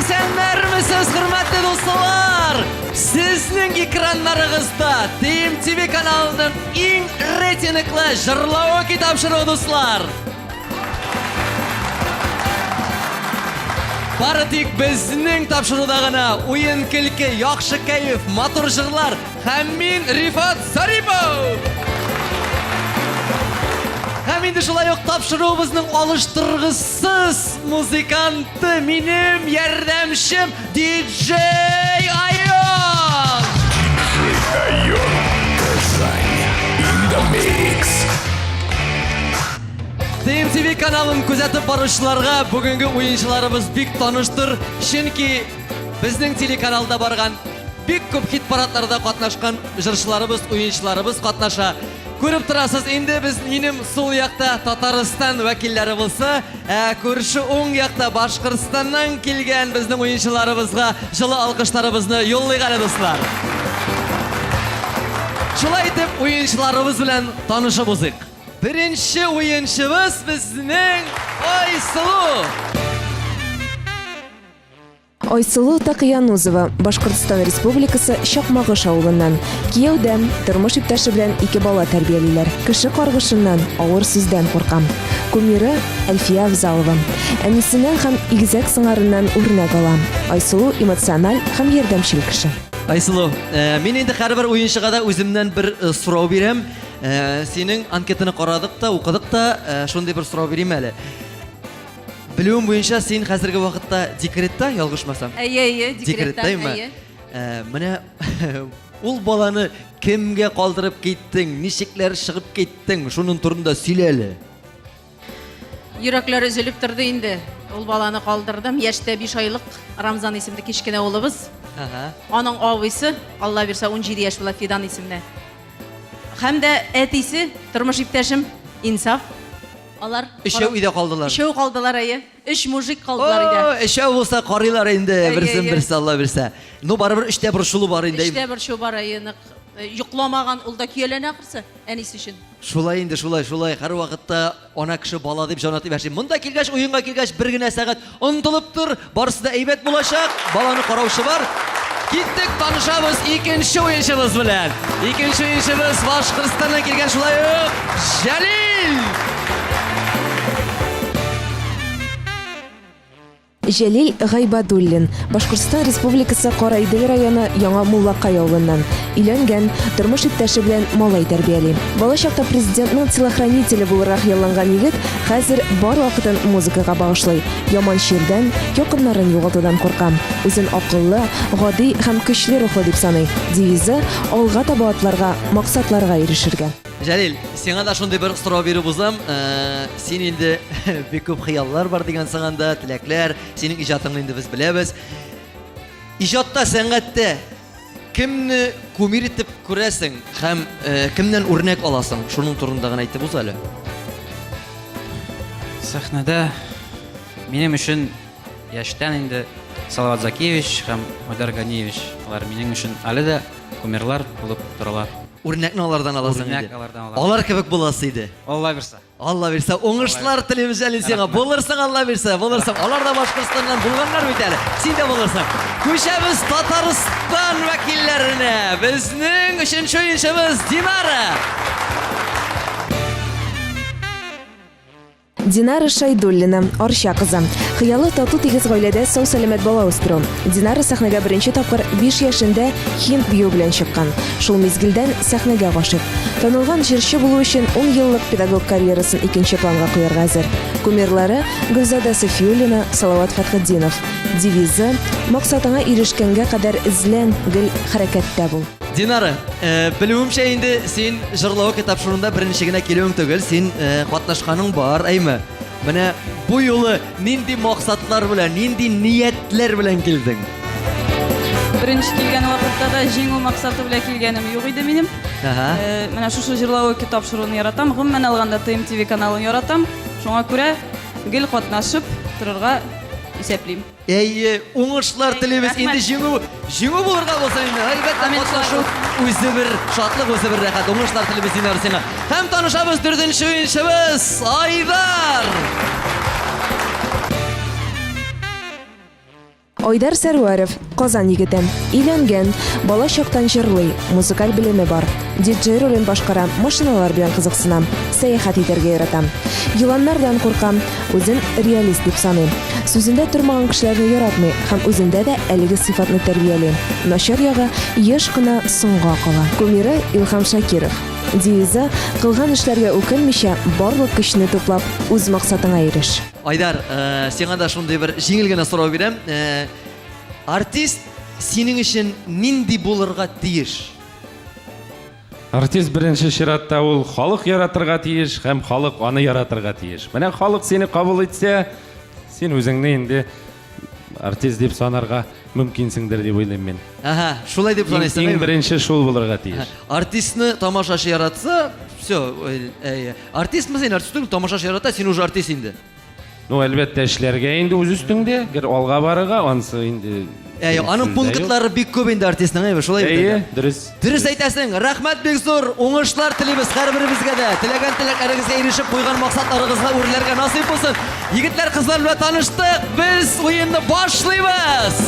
Исәннәрмесез, хөрмәтле дуслар! Сезнең экраннарыгызда TMTV каналының иң рейтинглы җырлавы тапшыруы, дуслар! Бары тик безнең тапшыруда гына уен көлке, яхшы кәеф, матур җырлар һәм мин Рифат Зарипов! Һәм инде шулай ук тапшыруыбызның алыштыргысыз музыканты, минем ярдәмчем Диджей Айон! Диджей Айон. Казань. In the mix. TMTV каналын күзәтеп баручыларга бүгенге уенчыларыбыз бик таныштыр, чөнки безнең телеканалда барган бик күп хит-парадларда катнашкан җырчыларыбыз, уенчыларыбыз катнаша. Күреп торасыз, инде без минем сул якта Татарстан вәкилләре булса, ә күрше уң якта Башкортстаннан килгән безнең уенчыларыбызга җылы алкышларыбызны юллыйк әле, дуслар. Шулай итеп, уенчыларыбыз белән танышып узыйк. Беренче уенчыбыз безнең Айсылу. Айсылу Такыянузова, Башкортстан Республикасы Чакмагыш авылыннан. Кияүдә, тормыш иптәше белән ике бала тәрбиялиләр. Кеше каргышыннан, авыр сүздән куркам. Кумиры, Әлфия Авзалова. Әнисеннән һәм игезәк сыңарыннан үрнәк ала. Айсылу эмоциональ һәм ярдәмчел кеше. Айсылу, э, мин инде һәрбер уенчыга да үземнән бер э, сорау бирәм. Э, синең анкетаны карадык та, укыдык та, э, шундый бер сорау бирим әле. Белүем буенча, син хәзерге вакытта декретта, ялгышмасам. Әйе, әйе, декретта, әйе. Әйе. Э, менә ул баланы кемгә калдырып киттең, ничекләр чыгып киттең, шуның турында сөйлә әле. Йөрәкләр өзелеп торды инде. Ул баланы калдырдым. Яшьтә 5 айлык Рамзан исемле кечкенә улыбыз. Ага. Аның абыйсы, Алла бирсә, 17 яшь була, Фидан исемле. Һәм дә әтисе, тормыш иптәшем Инсаф. Алар Өчәү өйдә калдылар. Өчәү калдылар, әйе. Өч мужик калдылар өйдә. О, өчәү булса карыйлар инде, Әйе, берсен әйе. берсе Алла бирсә. Ну, барыбер өчтә борчылу бар инде. Өчтә борчу бар, әйе, нык. Э, Йокламаган, ул да көяләнә ахрысы, әнисе өчен. Шулай инде, шулай, шулай. Һәрвакытта ана кеше бала дип җан атып яши. Монда килгәч, уенга килгәч, бер генә сәгать онытылып тор, барысы да әйбәт булачак. Баланы караучы бар. Киттек, танышабыз икенче уенчыбыз белән. Икенче уенчыбыз Башкортстаннан килгән шулай ук Җәлил. Җәлил Гайбадуллин, Башкортстан Республикасы Караидел районы Яңа Муллакай авылыннан. Өйләнгән, тормыш иптәше белән малай тәрбияли. Балачакта президентның телохранителе булырга хыялланган егет хәзер бар вакытын музыкага багышлый. Яман чирдән, якыннарын югалтудан курка. Үзен акыллы, гади һәм көчле рухлы дип саный. Девизы, алга таба атларга, максатларга ирешергә. Җәлил, сиңа да шундый бер сорау биреп узам. Э, син инде бик күп хыяллар бар дигәнсең анда, теләкләр, синең иҗатыңны инде без беләбез. Иҗатта, сәнгатьтә кемне кумир итеп күрәсең һәм э, кемнән үрнәк аласың? Шуның турында гына әйтеп уз әле. Сәхнәдә минем өчен яшьтән инде Салават Закиевич һәм Айдар Ганиевич алар минем өчен әле дә кумирлар булып торалар. Үрнәкне алардан аласың Үрнәк инде. алардан алам. Алар кебек буласы иде. Алла бирсә. Алла бирсә, уңышлар телибез әле сиңа. Булырсың, Алла бирсә, булырсың. Алар да Башкортстаннан булганнар бит әле. Син дә булырсың. Күчәбез Татарстан вәкилләренә. Безнең өченче уенчыбыз Динара. Динара Шайдуллина, Арча кызы. Хыялы тату тигез гаиләдә сау-сәламәт бала үстерү. Динара сәхнәгә беренче тапкыр 5 яшендә һинд бию белән чыккан. Шул мизгелдән сәхнәгә гашыйк. Танылган җырчы булу өчен ун еллык педагог карьерасын икенче планга куярга әзер. Кумирлары, Гөлзада Сафиуллина, Салават Фәтхетдинов. Девизы, Максатыңа ирешкәнгә кадәр эзлән, гел хәрәкәттә бул. Динара, э, белүемчә инде син җырлау тапшыруында беренче генә килүең түгел, син э, катнашканың бар, әйме? Менә бу юлы нинди максатлар белән, нинди ниятләр белән килдең? Беренче килгән вакытта да җиңү максаты белән килгәнем юк иде минем. Ага. Э, менә шушы җырлау ике тапшыруны яратам. Гомумән алганда ТМТВ каналын яратам. Шуңа күрә гел катнашып торырга исәплим. Әйе, уңышлар телибез. Инде җиңү, җиңү булырга булсын инде. Әлбәттә, катнашу үзе бер шатлык, үзе бер рәхәт. Уңышлар телибез Динар сиңа. Һәм танышабыз дүртенче уенчыбыз Айдар. Айдар Сәрвәров, Казан егете. Өйләнгән, бала чактан җырлый, музыкаль белеме бар. Диджей ролен башкара, машиналар белән кызыксына, сәяхәт итәргә ярата. Еланнардан курка, үзен реалист дип саный. Сүзендә тормаган кешеләрне яратмый һәм үзендә дә әлеге сыйфатны тәрбияли. Начар ягы, еш кына соңга кала. Кумиры, Илһам Шакиров. Девизы, кылган эшләргә үкенмичә, барлык көчне туплап, үз максатыңа иреш. Айдар, э, сиңа да шундый бер җиңел генә сорау бирәм. Э, артист синең өчен нинди булырга тиеш? Артист беренче чиратта ул халык яратырга тиеш һәм халык аны яратырга тиеш. Менә халык сине кабул итсә, син үзеңне инде артист дип санарга мөмкинсеңдер дип уйлыйм мин. Ага, шулай дип саныйсың. Иң беренче шул булырга тиеш. Артистны тамашачы яратса, все, әйе. Артистмы син, артист түгел, тамашачы ярата, син уже артист инде. Ну, әлбәттә, эшләргә инде үз өстеңдә, гер алга барырга, ансы инде. Әйе, аның пунктлары бик күп инде артистның, әйе, шулай бит. Әйе, дөрес. Дөрес әйтәсең. Рәхмәт бик зур. Уңышлар телибез һәрберебезгә дә. Теләгән теләкләрегезгә ирешеп, куйган максатларыгызга үрләргә насыйп булсын. Егетләр, кызлар белән таныштык. Без уенны башлыйбыз.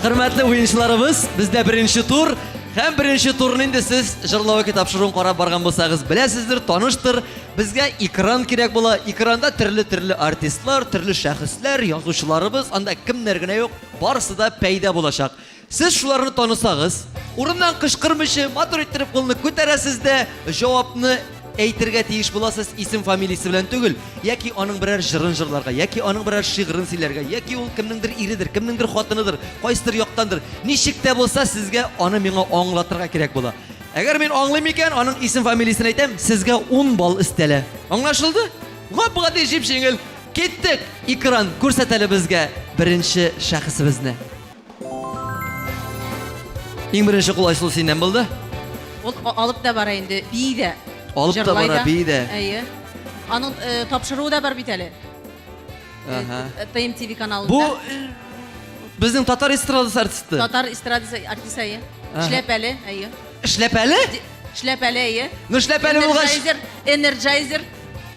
Хөрмәтле уенчыларыбыз, бездә беренче тур. Һәм беренче турны инде сез җырлау яки тапшыруын карап барган булсагыз, беләсездер, таныштыр. Безгә экран кирәк була. Экранда төрле-төрле артистлар, төрле шәхесләр, язучыларыбыз, анда кемнәр генә юк, барысы да пәйда булачак. Сез шуларны танысагыз, урыннан кычкырмыйча, матур иттереп кулны күтәрәсез дә, җавапны әйтергә тиеш буласыз исем фамилиясе белән түгел, яки аның берәр җырын җырларга, яки аның берәр шигырен сөйләргә, яки ул кемнеңдер иредер, кемнеңдер хатыныдыр, кайсыдыр яктандыр. Ничек тә булса сезгә аны миңа аңлатырга кирәк була. Әгәр мин аңлыйм икән, аның исем фамилиясен әйтәм, сезгә 10 балл өстәлә. Аңлашылды? Гап-гади җип-җиңел. Киттек! Экран күрсәт әле безгә беренче шәхесебезне. Иң беренче кул Айсылу синнән булды. Ул алып та бара инде, бии дә. Алып та бара, бии дә. Әйе. Аның э, тапшыруы да бар бит әле. Э, Ага. Э, ТМТВ каналында. Бу безнең татар эстрадасы артисты. Татар эстрадасы артисты, әйе. Эшләпәле, әйе. Эшләпәле? Эшләпәле, әйе. Ну, эшләпәле булгач. Energizer, Energizer.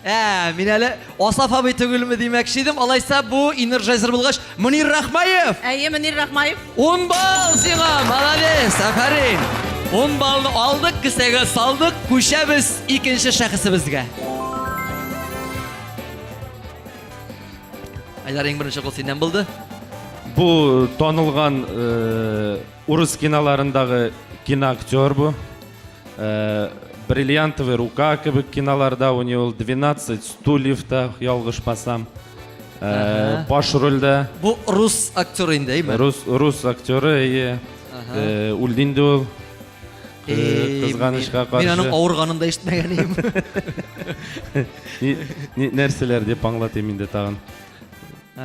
Ә, мин әле Асаф абый түгелме димәкче идем. Алайса бу Energizer булгач, Мөнир Рахмаев. Әйе, Мөнир Рахмаев. 10 балл сиңа, молодец, афәрин. 10 баллны алдык, кесәгә салдык, күчәбез икенче шәхесебезгә. Айдар, иң беренче кул синнән булды. Бу танылган э, урыс киноларындагы киноактер бу. Э, Бриллиантовая рука кебек киноларда у него 12 стульев та ялгышмасам. Э, баш рольдә. Бу рус актеры инде, әйме? Рус, рус актеры, әйе. Э, үлде инде ул. Кызганычка каршы. Мин аның авырганын да ишетмәгән идем. Нәрсәләр дип аңлатыйм инде тагын.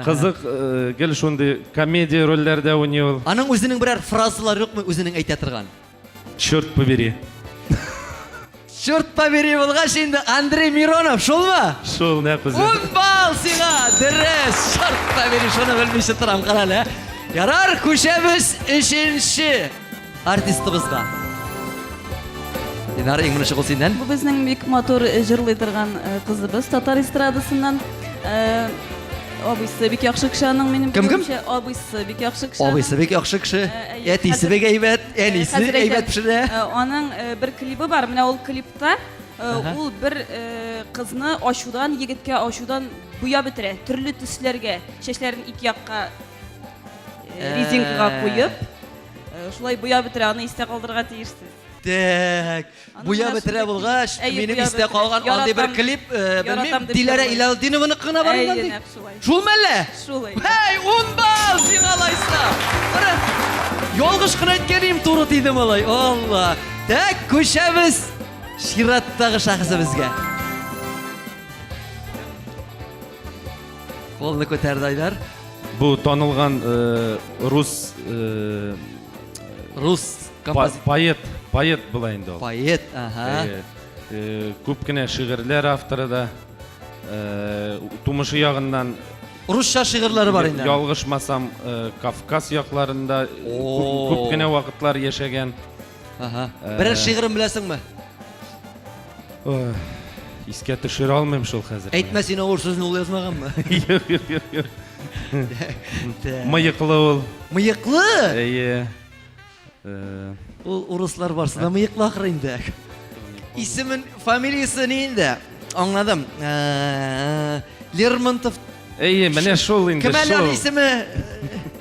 Кызык, гел шундый комедия рольләрдә уйный ул. Аның үзенең берәр фразалары юкмы үзенең әйтә торган? Черт побери. Черт побери булгач инде Андрей Миронов, шулмы? Шул, нәкъ үзе. Ун балл сиңа! Дөрес! Черт побери, шуны белмичә торам, кара әле. Ярар, күчәбез өченче артистыбызга. Динара, иң беренче кул синнән. Бу безнең бик матур э, җырлый торган э, кызыбыз татар эстрадасыннан. Э, Абыйсы бик яхшы кеше аның минем Кем, кем? белүемчә. Абыйсы бик яхшы кеше. аның. Абыйсы бик яхшы кеше. Э, әйе, Әтисе хәзер- бик әйбәт, Э, әнисе хәзер әйтәм. әйбәт пешерә. Э, Аның э, бер клибы бар. Менә ул клипта э, Ага. ул бер э, кызны ачудан, егеткә ачудан буяп бетерә. Төрле төсләргә, чәчләрен ике якка э, резинкага Э. куеп, э, шулай буяп бетерә. Аны истә калдырырга тиешсез. Так, Аның буя менә бетерә шундый булгач, клип. Әйе, минем буя истә бетерә. калган андый бер Яратам. клип, э, белмим, Яратам дип Диләрә җырлый. Илалдинованыкы гына бар Әйе, андый. нәкъ шулай. Шул мәллә? Шул, әйе. Һәй, ун балл сиңа алайса. Кара, ялгыш кына әйткәнем туры тиде малай. Алла. Так, күчәбез чираттагы шәхесебезгә. Кулны күтәрде Айдар. Бу танылган э, рус э, Рус композитор. Поэт, поэт була инде ул. Поэт, ага. Э, э, күп кенә шигырьләр авторы да. Э, тумышы ягыннан Русча шигырьләре бар инде. Ялгышмасам, Кавказ якларында күп кенә вакытлар яшәгән. Ага. Берәр шигырен беләсеңме? Искә төшерә алмыйм шул хәзер. Әйтмә син авыр сүзне ул язмаганмы? Юк, юк, юк, юк. Мыеклы ул. Мыеклы? Әйе. Ул урыслар барсы да мыеклы ахры инде. Исемен, фамилиясе ни инде? Аңладым. Лермонтов. Әйе, менә шул инде. Кем әле аның исеме?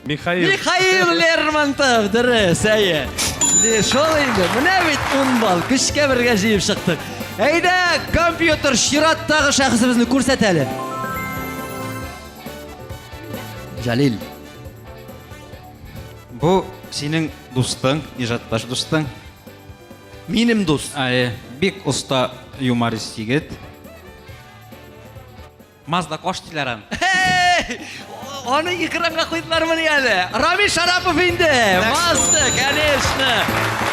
Михаил. Михаил Лермонтов, дөрес, әйе. Шул инде. Менә бит 10 балл. Көчкә бергә җыеп чыктык. Әйдә, компьютер чираттагы шәхесебезне күрсәт әле. Җәлил. Бу синең дустың, иҗатташ дустың. Минем дус. Әйе, бик оста юморист егет. Мазда кош диләр аны. Эй! Аны экранга куйдылармыни әле? Рамил Шарапов инде. Мазда, конечно.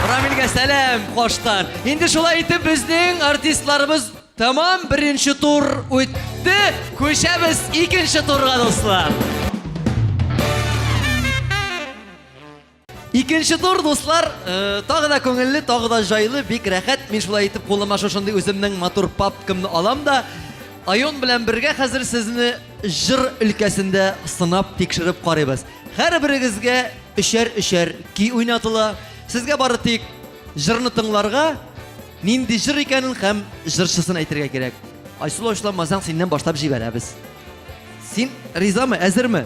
Рамилгә сәлам коштан. Инде шулай итеп безнең артистларыбыз тәмам беренче тур үтте. Күчәбез икенче турга, дуслар. Икенче тур, дуслар, э, тагы да күңелле, тагы да җайлы, бик рәхәт. Мин шулай итеп кулыма шушындый үземнең матур папкамны алам да, Айон белән бергә хәзер сезне җыр өлкәсендә сынап, тикшереп карыйбыз. Һәрберегезгә өчәр-өчәр көй уйнатыла. Сезгә бары тик җырны тыңларга, нинди җыр икәнен һәм җырчысын әйтергә кирәк. Айсылу ачуланмасаң, синнән башлап җибәрәбез. Син ризамы, әзерме?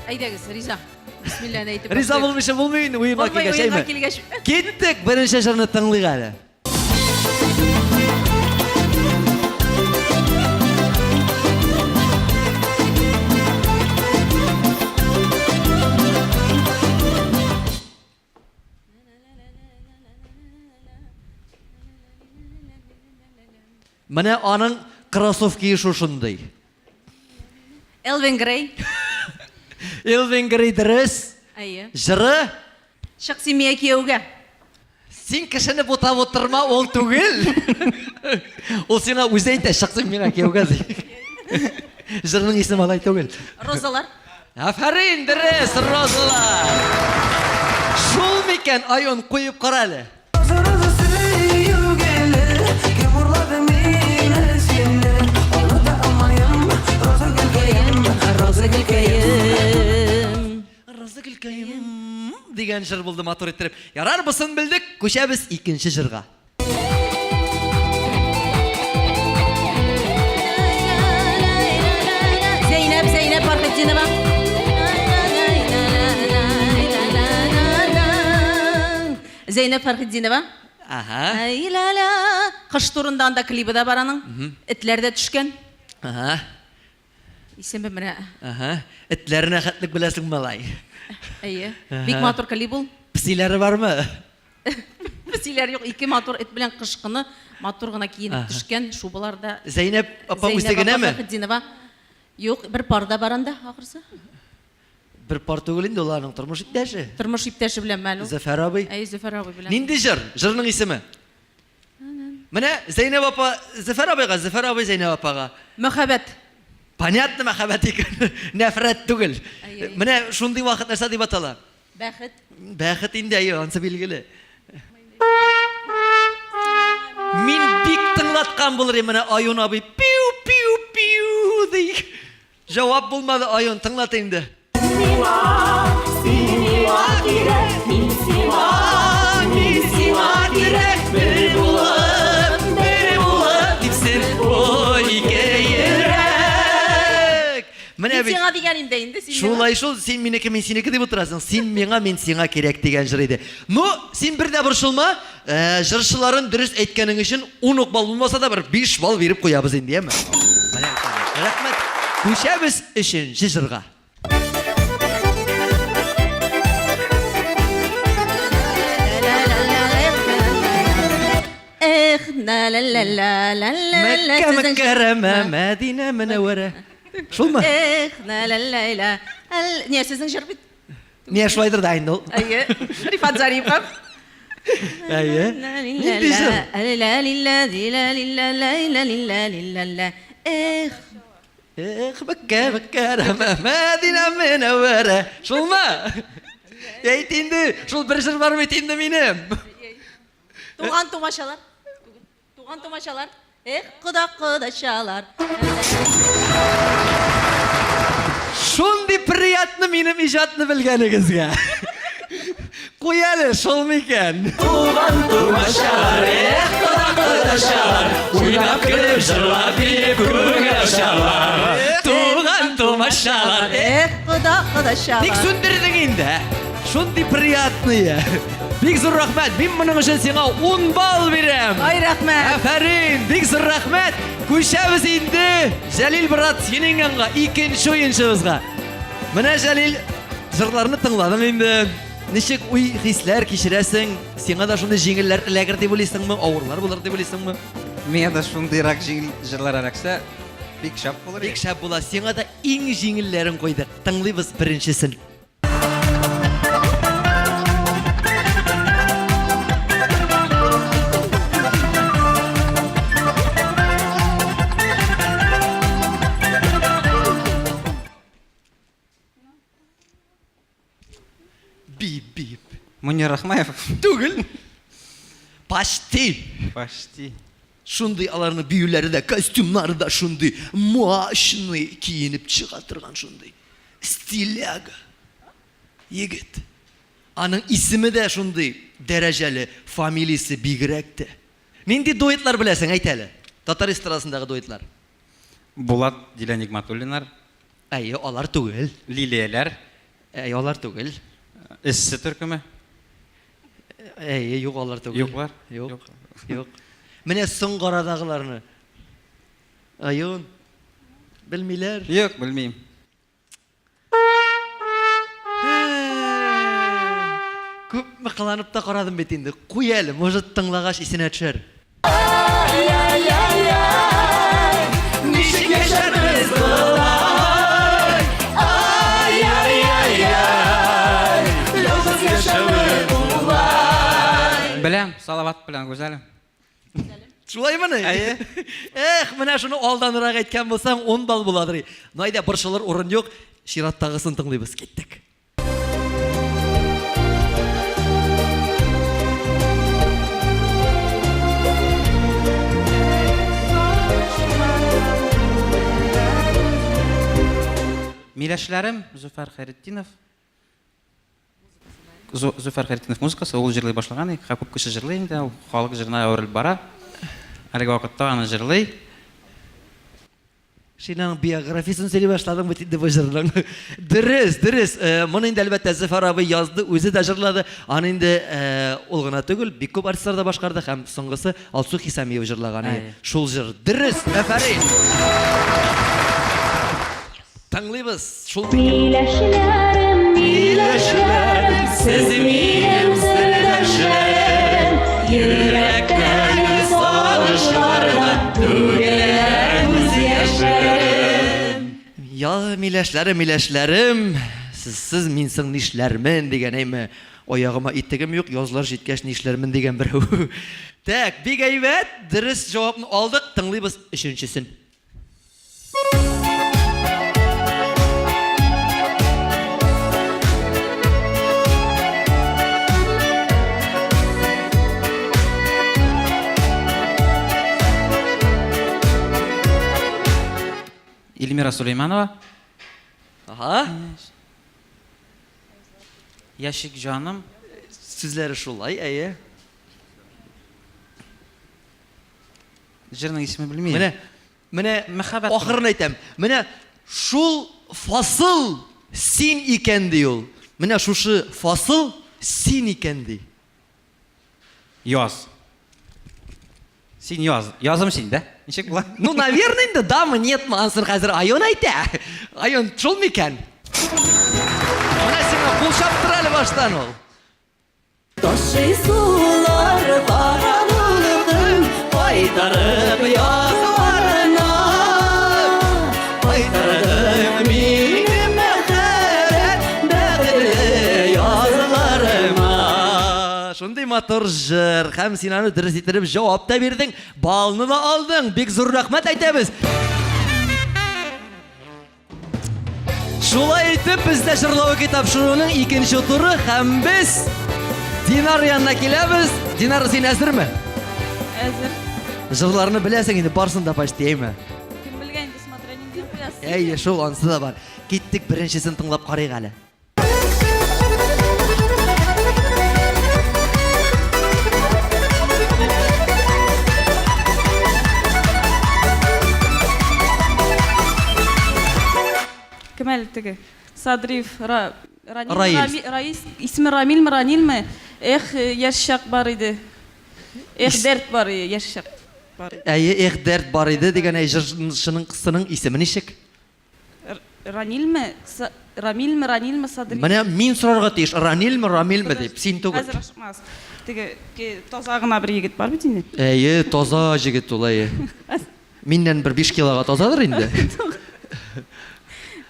Әйдәгез, риза. Бисмилләне әйтеп. Риза булмыйча булмый инде уенга килгәч, әйме? Килгәч. Киттек, беренче җырны тыңлыйк әле. Менә аның кроссовкиы шушындый. Элвин Грей. Элвин Грей дөрес. Әйе. Җыры? Чык син миңа кияүгә. Син кешене бутап утырма, ул түгел. Ул сиңа үзе әйтә, чык син миңа кияүгә ди. Җырның исеме алай түгел. Розалар. Афәрин, дөрес, розалар. Шул микән, Айон, куеп кара әле. Роза гөлкәем дигән җыр булды матур иттереп. Ярар, бусын белдек, күчәбез икенче җырга. Зәйнәп, Зәйнәп Фархетдинова. Зәйнәп Фәрхетдинова. Ага. Ай ла ла. Кыш турында анда клибы да бар аның. Этләр дә төшкән. Ага. Исеме менә. Ага. Этләренә хәтлек беләсең, малай. Әйе. Бик матур клип ул. Песиләре бармы? Песиләр юк. Ике матур эт белән кышкыны матур гына киенеп төшкән шубаларда. Зәйнәп апа үзе генәме? Зәйнәп апа Фәрхетдинова. Юк, бер пар да бар анда, ахрысы. Бер пар түгел инде ул аның тормыш иптәше. Тормыш иптәше белән мәлу. Зөфәр абый. Әй, Зөфәр абый белән. Нинди җыр? Җырның исеме? Менә Зәйнәб апа Зөфәр абыйга, Зөфәр абый Зәйнәб апага. Мәхәббәт. Понятно, мәхәббәт икән. Нәфрәт түгел. Менә шундый вакыт нәрсә дип атала? Бәхет. Бәхет инде, әйе, ансы билгеле. Мин бик тыңлаткан булыр идем, менә Аюн абый пиу пиу пиу ди. Җавап булмады, Айон, тыңлат инде. Миңа, син миңа кирәк, мин сиңа, мин сиңа кирәк, бер булып, бер булып типсен бу ике йөрәк. Менә бит. Мин сиңа дигән инде, инде син. Шулай шул, син минеке, мин синеке дип утырасың. Син миңа, мин сиңа кирәк дигән җыр иде. Ну, син бер дә борчылма, Э, җырчыларын дөрес әйткәнең өчен 10 ук балл булмаса да бер 5 балл биреп куябыз инде, яме? Менә рәхмәт. Күчәбез өченче җырга. Эх, на ла ла ла ла ла ла. Мәккә мөкәррәмә, Мәдинә мөнәвәрә. Шулмы? Эх, на ла ла ла. Не, сезнең җыр бит. Менә шулайдыр да инде ул. Әйе. Рифат Зарипов. Әйе. Нинди җыр? Эх. Эх, Мәккә, Мәккә, Мәдинә мөнәвәрә. Шулмы? Әйт инде, шул бер җыр бар бит инде минем. Туган тумачалар. Туган тумачалар. Эх, кода кодачалар. Шундый приятно минем иҗатны белгәнегезгә. Куй әле, шул микән? Туган тумачалар, эх, кода кодачалар, уйнап көлеп, җырлап биеп күңел ачалар. Туган тумачалар, эх, кода кодачалар. Ник сүндердең инде? Шундый приятные. Бик зур рәхмәт. Мин моның өчен сиңа 10 балл бирәм. Ай, рәхмәт. Афәрин, бик зур рәхмәт. Күчәбез инде. Җәлил брат, синең янга, икенче уенчыбызга. Менә Җәлил, җырларны тыңладың инде. Ничек уй хисләр кичерәсең? Сиңа да шундый җиңелләр эләгер дип уйлыйсыңмы? Авырлар булыр дип уйлыйсыңмы? Миңа да шундыйрак җиңел җырлар эләксә, бик шәп булыр. Бик шәп була. Сиңа да иң җиңелләрен куйдык. Тыңлыйбыз беренчесен. Бип, бип. Мунир Рахмаев. Түгел. Почти. Почти. Шундый аларның биюләре дә, костюмнары да шундый мощный киенеп чыга торган шундый. Стиляга. Егет. Аның исеме дә шундый дәрәҗәле, фамилиясе бигрәк тә. Нинди дуэтлар беләсең, әйт әле. Татар эстрадасындагы дуэтлар. Булат, Дилә Нигматуллиннар. Әйе, алар түгел. Лилияләр. Әйе, алар түгел. Эссе төркеме. Әйе, юк, алар түгел. Юклар? Юк. Юк. Менә соңгы арадагыларны. Аюн. Белмиләр. Юк, белмим. Күпме кыланып та карадым бит инде. Куй әле, может, тыңлагач исенә төшәр. Ничек яшәрбез болай? Ай-яй-яй-яй, ялгыз яшәве булмай. Беләм, Салават белән Гүзәлем. Шулаймыни? Әйе. Эх, менә шуны алданрак әйткән булсаң, 10 балл буладыр. Ну әйдә, борчылыр урын юк. Чираттагысын тыңлыйбыз. Киттек. Миләшләрем Зөфәр Хәйретдинов. Зөфәр Хәйретдинов музыкасы, ул җырлый башлаган, һәм күп кеше җырлый инде, ул халык җырына әверелеп бара. Әлеге вакытта аны җырлый. Син аның биографиясен сөйли башладың бит инде бу җырның. Дөрес, дөрес. Э, моны инде әлбәттә Зөфәр абый язды, үзе дә җырлады. Аны инде э, ул гына түгел, бик күп артистлар да башкарды һәм соңгысы Алсу Хисамиева җырлаган. Шул җыр. Дөрес, афәрин. Тыңлыйбыз. Шул Миләшләрем, миләшләрем, сез минем сердәшләрем, йөрәктәге сагышлардан түгелә күз яшьләрем. Я, миләшләрем, миләшләрем, сезсез мин соң нишләрмен дигән әйме. Аягыма итегем юк, язлар җиткәч нишләрмен дигән берәү. Так, бик әйбәт, дөрес җавапны алдык, тыңлыйбыз өченчесен. Эльмира Сулейманова. Ага. Яшик җаным. Сүзләре шулай, әйе. Җырның исеме белмим. Менә, менә Мәхәббәт ахырын әйтәм. Менә шул фасыл син икән ди ул. Менә шушы фасыл син икән ди. Яз. Син яз. Язым син, да? Ничек була? Ну, наверное, инде дамы, нет, ансын хәзер Айон әйтә. Айон шул микән? Менә сиңа кул чаптыр әле баштан ул. Ташый сулар кара дулкын, Кайтарып язларына, кайтардың минем мәхәббәт бәхетле язларыма. Шундый матур җыр, һәм син аны дөрес иттереп җавап та бирдең, балны да алдың. Бик зур рәхмәт әйтәбез. Шулай итеп, бездә җырлау тапшыруының икенче туры һәм без Динар янына киләбез. Динар, син әзерме? Әзер. Җырларны беләсең инде, барсын да почти, әйме? Кем белгән инде, смотря нинди куясың. Әйе, шул ансы да бар. Киттек, беренчесен тыңлап карыйк әле. Кем әле теге? Садриев, Ра, Ранил, Раил. Рами, Раис, исеме Рамилме, Ранилме? Эх, яшь чак бар иде. Эх, дәрт бар иде, яшь чак бар иде. Әйе, эх, дәрт бар иде дигән әй җырчының кызының исеме ничек? Ранилме, Рамилме, Ранилме, Садриев? Менә мин сорарга тиеш, Ранилме, Рамилме дип, син түгел. Хәзер ашыкмагыз. Теге таза гына бер егет бар бит инде. Әйе, таза җегет ул, әйе. Миннән бер 5 килога тазадыр инде.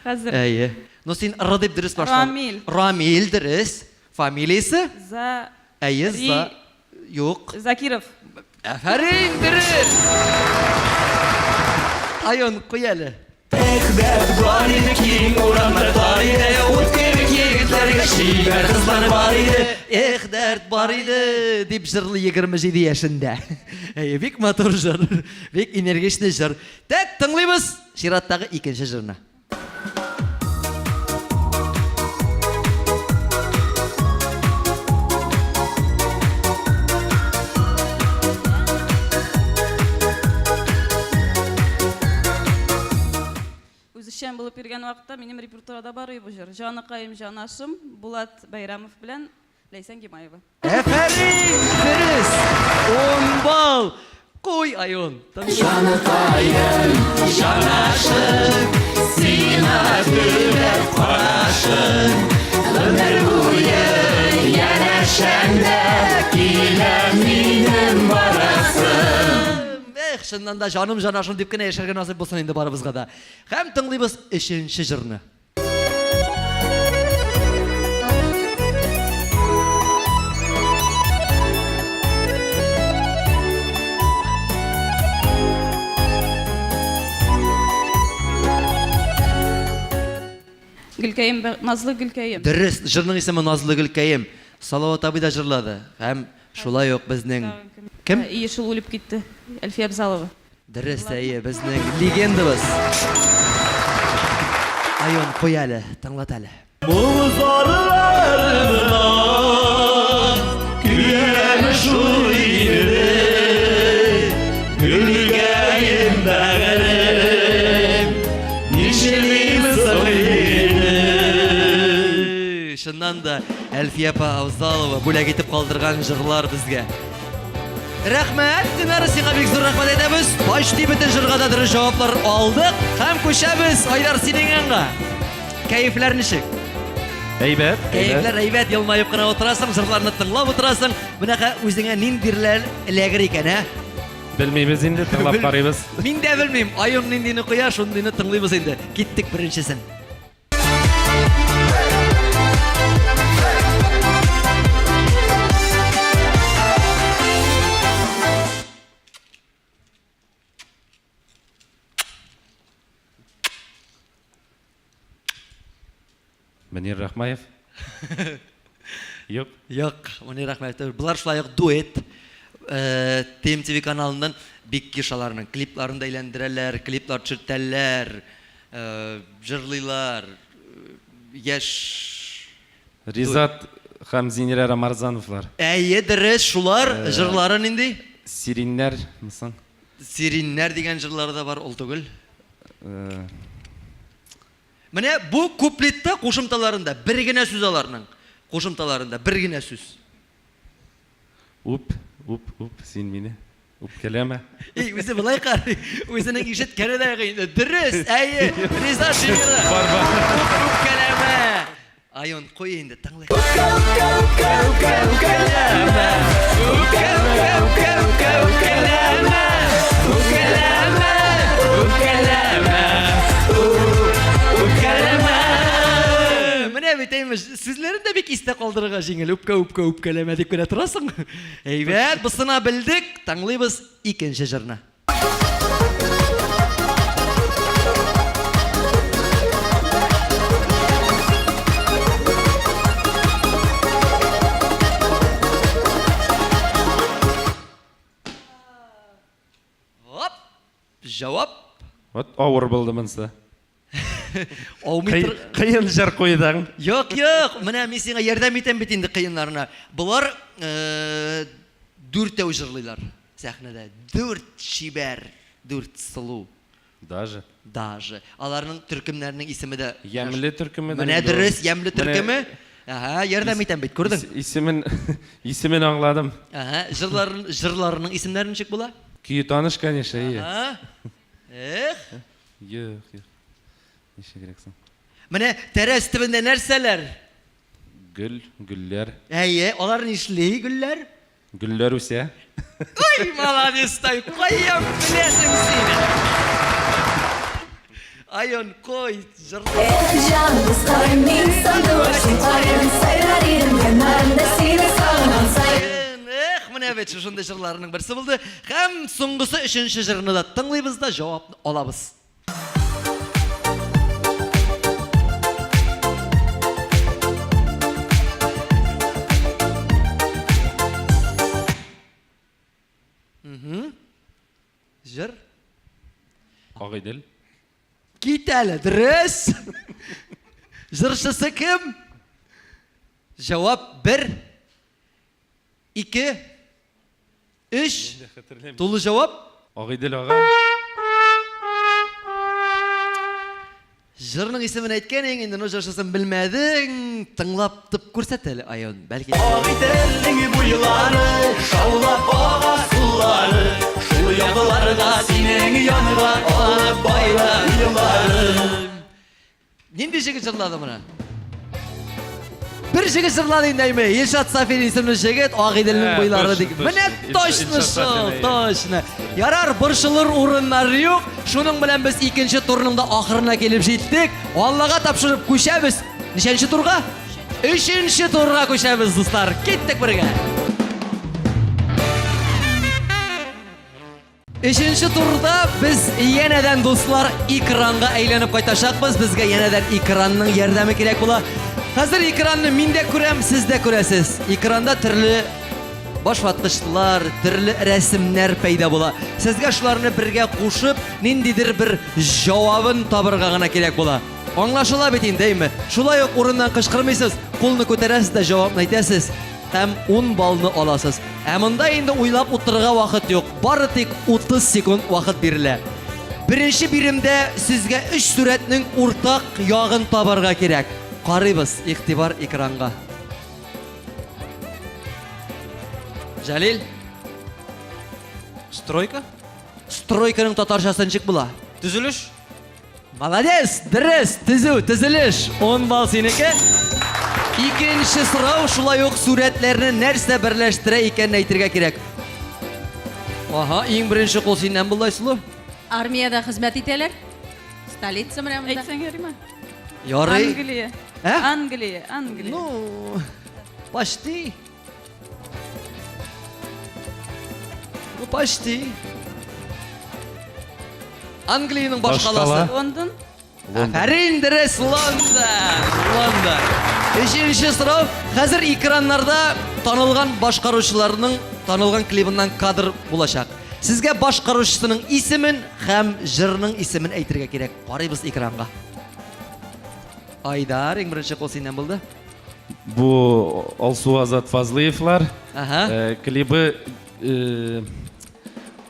Хәзер. Әйе. Ну син Р дип дөрес башладың. Рамил. Рамил дөрес. Фамилиясе? За. Әйе, За. Юк. Закиров. Афәрин, дөрес! Айон, куй әле. Эх, дәрт бар иде, киң урамнар тар иде, ут кебек егетләргә чибәр кызлар бар иде. Эх, дәрт бар иде, дип җырлый 27 яшендә. Әйе, бик матур җыр, бик энергичный җыр. Тәк, тыңлыйбыз чираттагы икенче җырны. Үзешчән булып йөргән вакытта минем репертуарда бар иде бу җыр. Җаныкаем, җанашым, Булат Бәйрәмов белән Ләйсән Гимаева. Әфәрин! Дөрес! Ун балл! Куй, Айон! Җаныкаем, җанашым, сиңа төбәп карашым, гомер буе янәшәмдә килә минем барасым. Эх, чыннан да җаным җанашым дип кенә яшәргә насыйп булсын инде барыбызга да. Һәм тыңлыйбыз өченче җырны. Гөлкәем, Назлы гөлкәем. Дөрес, җырның исеме Назлы гөлкәем. Салават абый да җырлады. Һәм шулай ук безнең кем? Ие, шул үлеп китте. Әлфия Абзалова. Дөрес, әйе, безнең легендабыз. Айон, куй әле, тыңлат әле. Моң-зарларымнан көям шул инде, гөлкәем бәгырем, нишлим соң инде? Чыннан да, Әлфия апа Авзалова бүләк итеп калдырган җырлар безгә. Рәхмәт, Динара, сиңа бик зур рәхмәт әйтәбез. Почти бөтен җырга да дөрес җаваплар алдык һәм күчәбез. Айдар, синең янга. Кәефләр ничек? Әйбәт. Кәефләр әйбәт, елмаеп кына утырасың, җырларны тыңлап утырасың. Менә үзеңә ниндирләр эләгер икән, ә? Белмибез инде, тыңлап карыйбыз. Мин дә белмим. Айон ниндине куя, шундыйны тыңлыйбыз инде. Киттек беренчесен. Мөнир Рахмаев. Юк. Юк, Мөнир Рахмаев түгел. Болар шулай ук дуэт. Э, ТМТВ каналыннан бик еш аларның клипларын да әйләндерәләр, клиплар төшертәләр, э, җырлыйлар. Яшь Ризат һәм Зинирә Рамарзановлар. Әйе, дөрес, шулар. Э, Җырлары нинди? Сириннәр мисың? Сириннәр дигән җырлары да бар, ул түгел. Э, Менә бу куплетта кушымталарында бер генә сүз аларның. Кушымталарында бер генә сүз. Үп, үп, үп, син мине. Үпкәләмә. Эй, үзе болай карый. Үзенең ишеткәне дә юк инде. Дөрес, әйе. Риза Шемира. Бар, бар. Үпкәләмә. Айон, куй инде, тыңлыйк. Үпкәләмә. Үпкә, үпкә, үпкә, үпкә, үпкәләмә. Үпкәләмә. Үпкәләмә. Үпкәләмә. Менә бит әймеш, сүзләрен дә бик истә калдырырга җиңел. Үпкә, үпкә, үпкәләмә дип кенә торасың. Әйбәт, бусына белдек. Тыңлыйбыз икенче җырны. Җавап. Вот авыр булды монысы. Аумый тор. Кыен җыр куйдың. Юк, юк, менә мин сиңа ярдәм итәм бит инде кыеннарына. Болар э, дүртәү җырлыйлар сәхнәдә. Дүрт чибәр, дүрт сылу. Даже. Даже. Аларның төркемнәренең исеме дә. Ямьле төркеме. Менә дөрес, ямьле төркеме. Әһә, ярдәм итәм бит, күрдең? Исемен исемен аңладым. Әһә, җырларын җырларының исемнәре ничек була? Көе таныш, конечно, ие. Әһә. Эх. Юк, юк. Ничегрәк соң? Менә тәрәз төбендә нәрсәләр? Гөл, гөлләр. Әйе, алар нишли гөлләр? Гөлләр үсә. Ой, молодец, тай, каян беләсең син? Айон, кой, җырла. Эх, җан дускаем, мин сандугачым каен, Сайрар идем яннарында сине сагынган саен. Эх, менә бит шушындый җырларның берсе булды. Һәм соңгысы өченче җырны да тыңлыйбыз да җавапны алабыз. Җыр. Агыйдел. Кит әле, дөрес. Җырчысы кем? Җавап бер, ике, Өч. Тулы җавап. Агыйдел ага. Җырның исемен әйткән идең, инде ну җырчысын белмәдең. Тыңлап тып күрсәт әле, Айон. Бәлки. Агыйделнең буйлары, шаулап ага сулары, шул якларга синең янга алып байлар елларым. Нинди җегет җырлады моны? Бер җегет җырлады инде әйме. Илшат Сафин исемле җегет Агыйделнең буйлары дип. Менә точно шул, точно. Ярар, борчылыр урыннар юк. Шуның белән без икенче турның да ахырына килеп җиттек. Аллага тапшырып күчәбез. Ничәнче турга? Өченче турга күчәбез, дуслар. Киттек бергә. Өченче турда без янәдән, дуслар, экранга әйләнеп кайтачакбыз. Безгә янәдән экранның ярдәме кирәк була. Хәзер экранны мин дә күрәм, сез дә күрәсез. Экранда төрле башваткычлар, төрле рәсемнәр пәйда була. Сезгә шуларны бергә кушып, ниндидер бер җавабын табырга гына кирәк була. Аңлашыла бит инде, әйме? Шулай ук урыннан кычкырмыйсыз, кулны күтәрәсез дә җавапны әйтәсез. Һәм 10 баллны аласыз. Ә монда инде уйлап утырырга вакыт юк. Бары тик 30 секунд вакыт бирелә. Беренче биремдә сезгә өч сурәтнең уртак ягын табарга кирәк. Карыйбыз, игътибар экранга. Җәлил? Стройка? Стройканың татарчасы ничек була? Төзелеш? Молодец, дөрес, төзү, төзелеш. 10 балл синеке. Икенче сорау шулай ук сурәтләрне нәрсә берләштерә икәнен әйтергә кирәк. Ага, иң беренче кул синнән булды, Айсылу. Армиядә хезмәт итәләр. Столица менә монда. Әйтсәң ярыймы? Ярый. Англия. Ә? Англия, Англия. Ну, почти. Ну, почти. Англиянең башкаласы. Лондон. Афәрин, дөрес, Лондон. Лондон. Өченче сорау. Хәзер экраннарда танылган башкаручыларның танылган клибыннан кадр булачак. Сезгә башкаручысының исемен һәм җырның исемен әйтергә кирәк. Карыйбыз экранга. Айдар, иң беренче кул синнән булды. Бу Алсу Азат Фазлыевлар. Ага. Э, клибы э,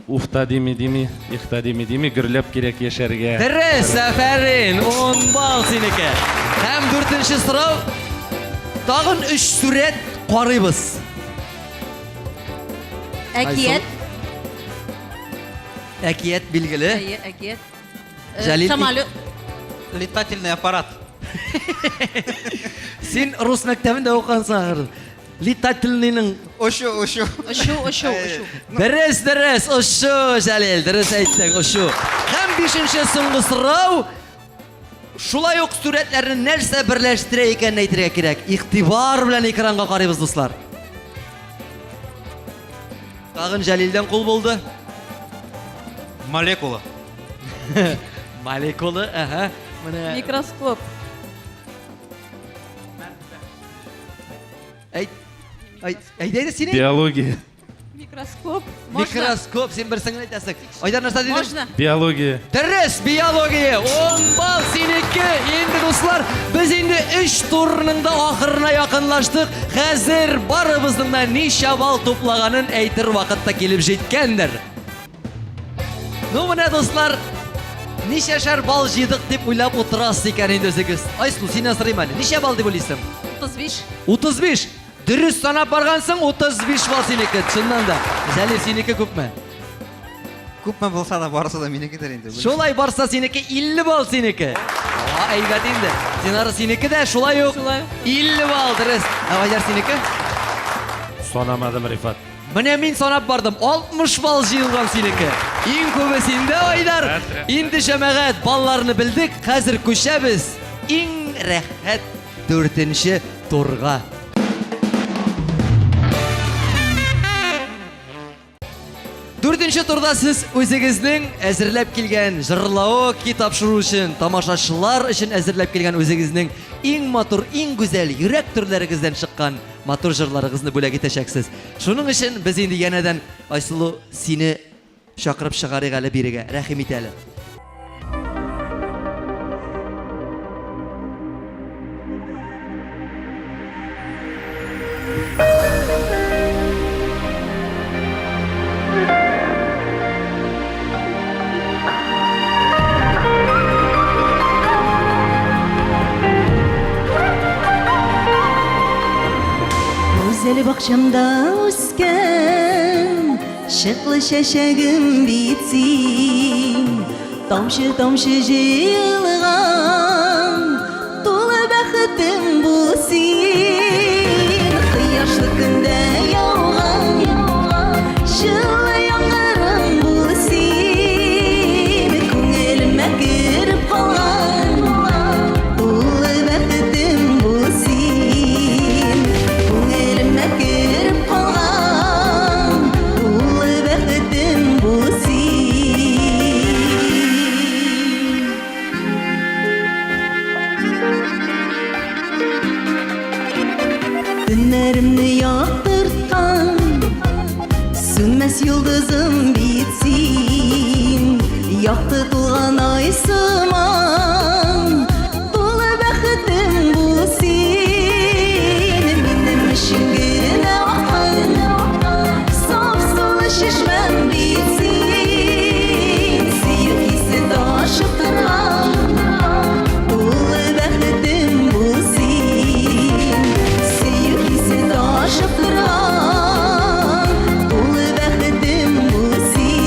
Уфта дими дими, ихта дими дими, гөрләп кирәк яшәргә. Дөрес, афәрин, 10 балл синеке. Һәм дүртенче сорау. Тагын өч сурәт карыйбыз. Әкият. Әкият билгеле. Әйе, әкият. Э, Җәлил Самолет. Летательный аппарат. Син рус мәктәбендә укыгансың ахры. Летательныйның Очу, очу. Очу, очу, очу. Дөрес, дөрес, очу, Җәлил, дөрес әйттең, очу. Һәм бишенче соңгы сорау. Шулай ук сурәтләрне нәрсә берләштерә икәнен әйтергә кирәк. Игътибар белән экранга карыйбыз, дуслар. Тагын Җәлилдән кул булды. Молекула. Молекула, әһә. Менә Микроскоп. Әйт. Әйт, әйдә, әйдә син. әйт. Биология. Микроскоп. Микроскоп, син берсен генә әйтәсең. Айдар нәрсә дидең? Можно. Биология. Дөрес, биология. 10 балл синеке. Инде дуслар, без инде 3 турның да ахырына якынлаштык. Хәзер барыбызның да ничә балл туплаганын әйтер вакыт та килеп җиткәндер. Ну менә дуслар, ничәшәр балл җыйдык дип уйлап утырасыз икән инде үзегез. Айсылу, синнән сорыйм әле. Ничә балл дип уйлыйсың? 35. 35. Дөрес санап баргансың, 35 балл синеке, чыннан да. Җәлил, синеке күпме? Күпме булса да барысы да минекедер инде. Шулай барса синеке 50 балл синеке. А, әйбәт инде. Динара синеке дә шулай ук. Шулай ук. 50 балл дөрес. Ә Айдар синеке? Санамадым, Рифат. Менә мин санап бардым. 60 балл җыелган синеке. Иң күбе синдә, Айдар. Инде җәмәгать балларны белдек. Хәзер күчәбез иң рәхәт дүртенче турга. Дүртенче турда сез үзегезнең әзерләп килгән җырлавы тапшыру өчен, тамашачылар өчен әзерләп килгән үзегезнең иң матур, иң гүзәл йөрәк түрләрегездән чыккан матур җырларыгызны бүләк итәчәксез. Шуның өчен без инде янәдән Айсылу сине чакырып чыгарыйк әле бирегә. Рәхим ит әле. Гүзәл бакчамда үскән Чыклы чәчәгем бит син, Тамчы-тамчы җыелган Тулы бәхетем бул син. Кояшлы көндә яуган Җылы яңгырым бул син, Күңелемә кереп калган Тулы бәхетем бул син, Күңелемә кереп калган Тулы бәхетем бул син. Төннәремне яктырткан Сүнмәс йолдызым бит син, Якты тулган ай сыман, Тулы бәхетем бул син. Минем өчен генә аккан Саф сулы чишмәм бит син, Сөю хисе ташып торган Тулы бәхетем бул син, Сөю хисе ташып торган Тулы бәхетем бул син.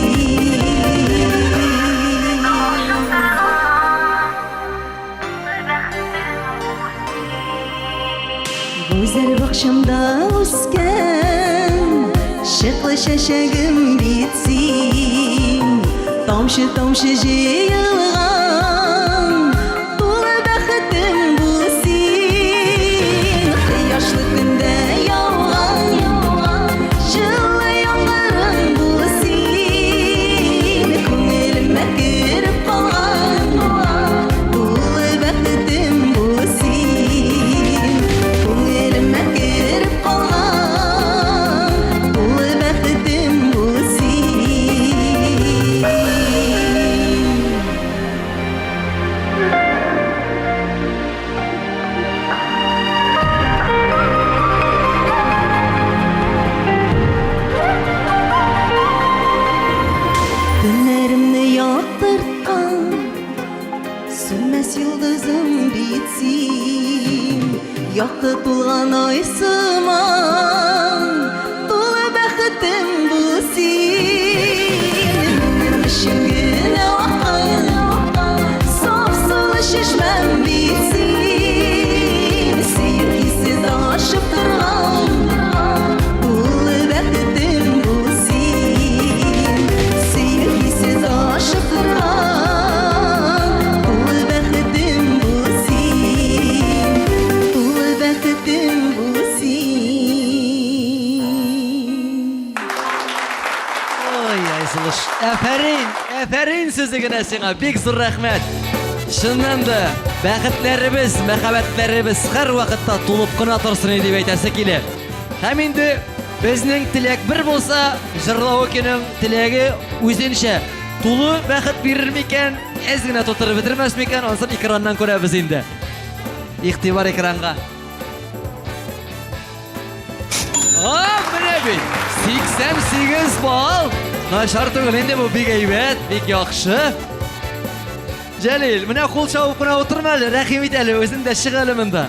Гүзәл бакчамда үскән Чыклы чәчәгем бит син, Тамчы-тамчы җыелган Тулы бәхетем бул син. Кояшлы көндә яуган Җылы яңгырым бул син, Күңелемә кереп калган Тулы бәхетем бул син, Күңелемә кереп калган Тулы бәхетем бул син. Төннәремне яктырткан Сүнмәс йолдызым бит син, Якты тулган ай сыман, Тулы бәхетем бул син. Минем өчен генә аккан Саф сулы чишмәм бит син, Сөю хисе ташып торган Тулы бәхетем бул син, Сөю хисе ташып торган Тулы бәхетем бул син, Тулы бәхетем бул син. Ой, Айсылыш, әфәрин, әфәрин сүзе генә сиңа, бик зур рәхмәт. Чыннан да, бәхетләребез, мәхәббәтләребез һәрвакытта тулып кына торсын иде дип әйтәсе килә. Һәм инде Безнең теләк бер булса, Җырлавыкиның теләге үзенчә. Тулы бәхет бирер микән, әз генә тутырып бетермәс микән, ансын экраннан күрәбез инде. Игътибар экранга. А, менә бит! 88 балл! Начар түгел инде бу, бик әйбәт, бик яхшы. Җәлил, менә кул чабып кына утырма әле, рәхим ит әле, үзең дә чык әле монда.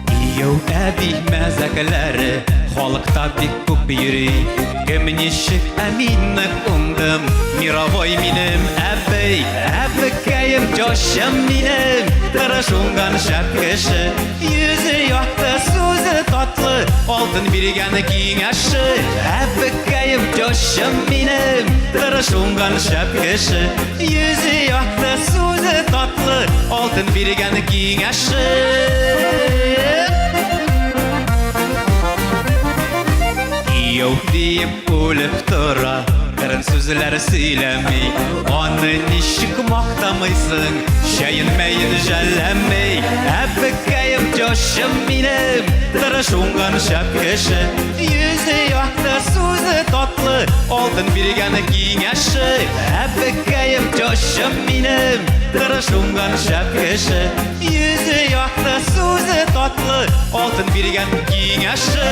Кияү әби мәзәкләре халыкта бик күп йөри. Кем ничек, ә мин нык уңдым. Мировой минем әбей, әбекәем, тещам минем. Тырыш уңган шәп кеше. Йөзе якты, сүзе татлы, алтын биргән киңәше. Әбекәем, тещам минем, тырыш уңган шәп кеше. Йөзе якты, сүзе татлы, алтын биргән киңәше. Кияү диеп үлеп тора, кырын сүзләр сөйләми. Аны ничек мактамыйсың, чәен мәен жәлләми. Әбекәем, тещам минем, тырыш уңган шәп кеше. Йөзе якты, сүзе татлы, алтын биргән киңәше. Әбекәем, тещам минем, тырыш уңган шәп кеше. Йөзе якты, сүзе татлы, алтын биргән киңәше.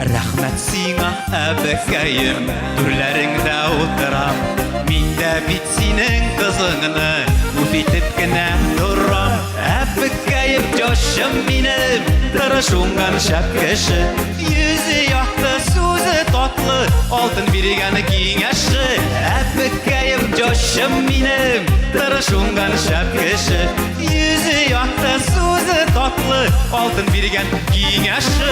Рәхмәт сиңа, әбекәем, түрләреңдә утырам. Мин дә бит синең кызыңны үп итеп кенә торам. Әбекәем, тещам минем, тырыш уңган шәп кеше. Йөзе якты, сүзе татлы, алтын биргән киңәше. Әбекәем, тещам минем, тырыш уңган шәп кеше. Йөзе якты, сүзе татлы, алтын биргән киңәше.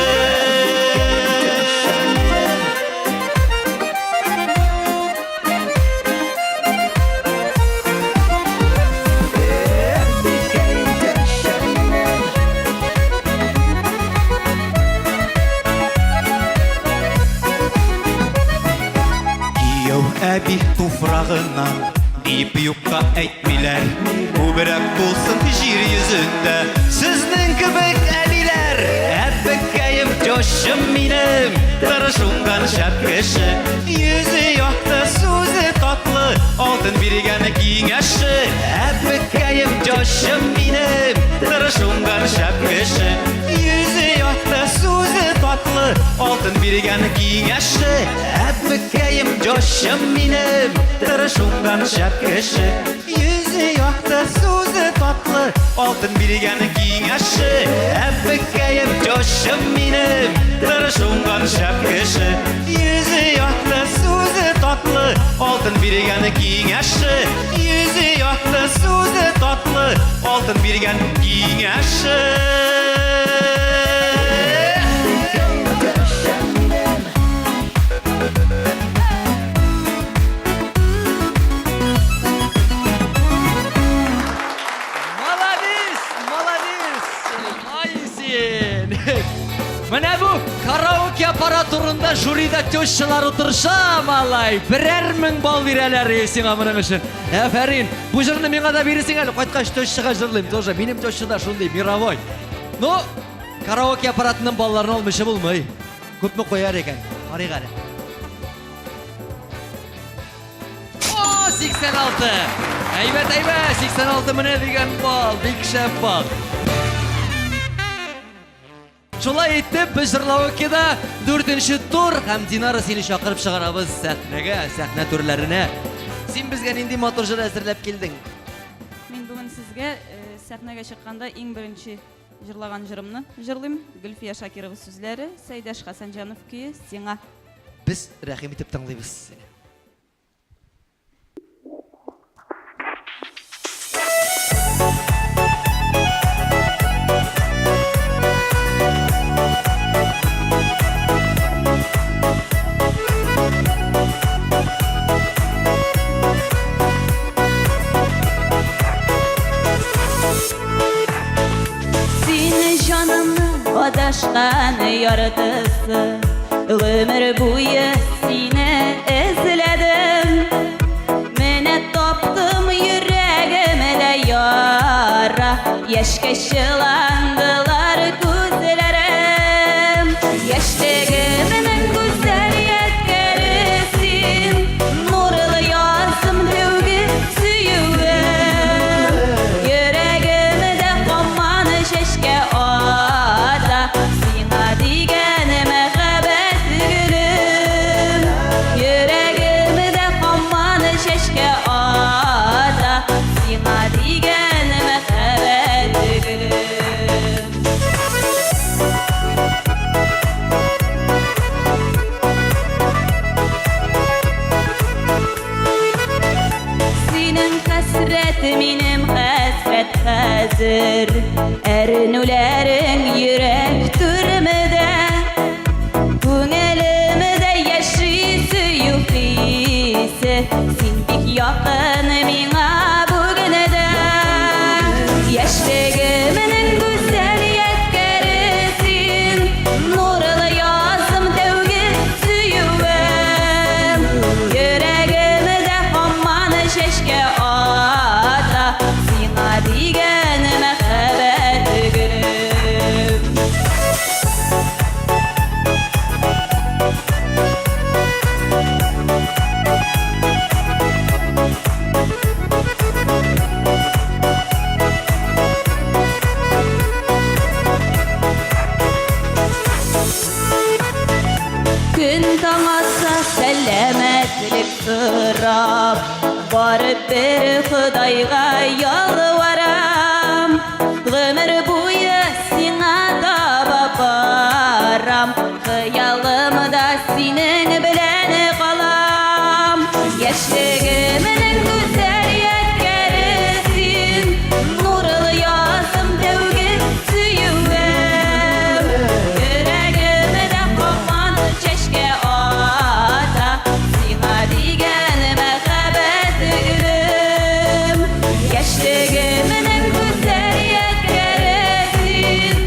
Кияү әби туфрагыннан дип юкка әйтмиләр. Күбрәк булсын җир йөзендә сезнең кебек әбиләр. Әбекәем, тещам минем, тырыш уңган шәп кеше. Йөзе якты, сүзе татлы, алтын биргән киңәше. Әбекәем, тещам минем, тырыш уңган шәп кеше. Йөзе якты, сүзе татлы, алтын биргән киңәше. Әбекәем, тещам минем, тырыш уңган шәп кеше. Йөзе якты, сүзе татлы, алтын биргән киңәше. Әбекәем, тещам минем, тырыш уңган шәп кеше. Йөзе якты, сүзе татлы, алтын биргән киңәше. Йөзе якты, сүзе татлы, алтын биргән киңәше. Молодец, молодец! Ай син! Менә бу караоке аппаратурында жюрида тещалар утырыша, малай. Берәр мең балл бирәләр сиңа моның өчен. Афәрин. Бу җырны миңа да бирерсең әле. Кайткач тещага җырлыйм тоже. Минем теща да шундый мировой. Ну, караоке аппаратының балларын алмыйча булмый. Күпме куяр икән? Карыйк әле. О, 86! Әйбәт, әйбәт! 86 менә дигән балл, бик шәп балл. Шулай итеп, без Җырлавыкида дүртенче тур һәм Динара сине чакырып чыгарабыз сәхнәгә, сәхнә түрләренә. Син безгә нинди матур җыр әзерләп килдең? Мин бүген сезгә сәхнәгә чыкканда иң беренче җырлаган җырымны җырлыйм. Гөлфия Шакирова сүзләре, Сәйдәш Хәсәнҗанов көе, Сиңа. Без рәхим итеп тыңлыйбыз сине. җиһан яртысы. Гомер буе сине эзләдем. Менә таптым йөрәгемдә яра. Яшькә чыландылар күзләрем. Яшьлегемнең гүзәл ядкәре син. Нурлы язым тәүге сөюем. Йөрәгемдә һаман чәчкә ата. Сиңа дигән мәхәббәт гөлем. Йөрәгемдә һаман чәчкә ата. Сиңа дигән мәхәббәт гөлем. Синең хәсрәт минем хәсрәт хәзер. Әрнүләрең йөрәк түремдә. Күңелемдә яши сөю хисе. Син бик якын миңа бүген дә. Яшьлегемнең гүзәл ядкәре син. Нурлы язым тәүге сөюем. Йөрәгемдә һаман чәчкә ата. Сиңа дигән мәхәббәт гөлем. Көн таң атса сәламәтлек сорап, барып бер Ходайга ялварам. Гомер буе сиңа таба барам, хыялымда синең белән калам. Яшьлегемнең гүзәл ядкәре син, нурлы язым тәүге сөюем. Йөрәгемдә һаман чәчкә ата, сиңа дигән мәхәббәт гөлем. Яшьлегемнең гүзәл ядкәре син,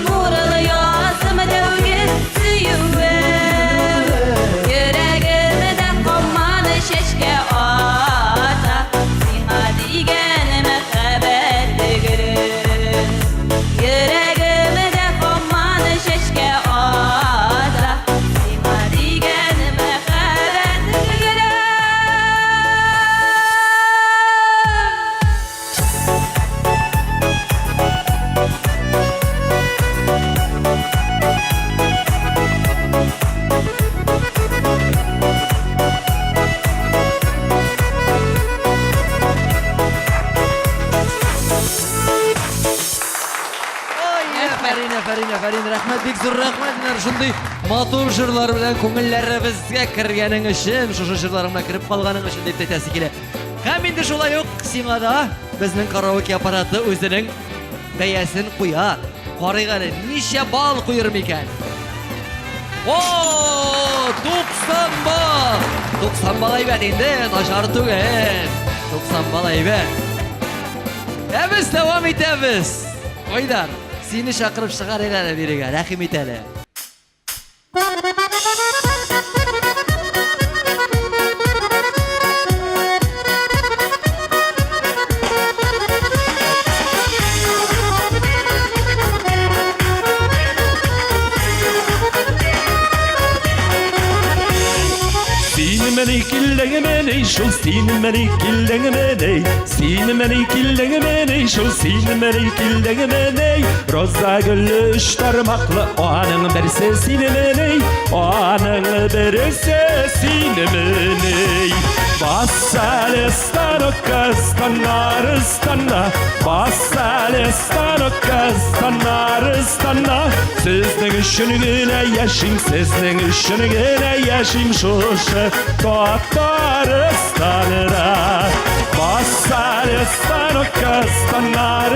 нурлы язым тәүге сөюем. Йөрәгемдә һаман чәчкә ата, сиңа дигән мәхәббәт гөлем. Йөрәгемдә һаман чәчкә ата, сиңа дигән мәхәббәт гөлем. Ой, афәрин, афәрин, афәрин, рәхмәт, бик зур рәхмәт. Менә шундый матур җырлар белән күңелләребезгә кергәнең өчен, шушы җырларың белән кереп калганың өчен дип әйтәсе килә. Һәм инде шулай ук сиңа да безнең караоке аппараты үзенең бәясен куя. Карыйк әле, ничә балл куер микән? О, 90 балл! 90 балл әйбәт инде, начар түгел. 90 балл әйбәт. Ә без дәвам итәбез. Айдар, сине чакырып чыгарыйк әле бирегә, рәхим ит әле. Синемени килдеңмени шул синемени килдеңмени Синемени килдеңмени шул синемени килдеңмени Роза гөлле өч тармаклы аның берсе синемени Аның берсе синемени Бас әле станокка станнар Бас әле станокка станнар Сезнең өчен генә яшим, сезнең өчен генә яшим шушы Татарстанда. Бас әле станокка станнар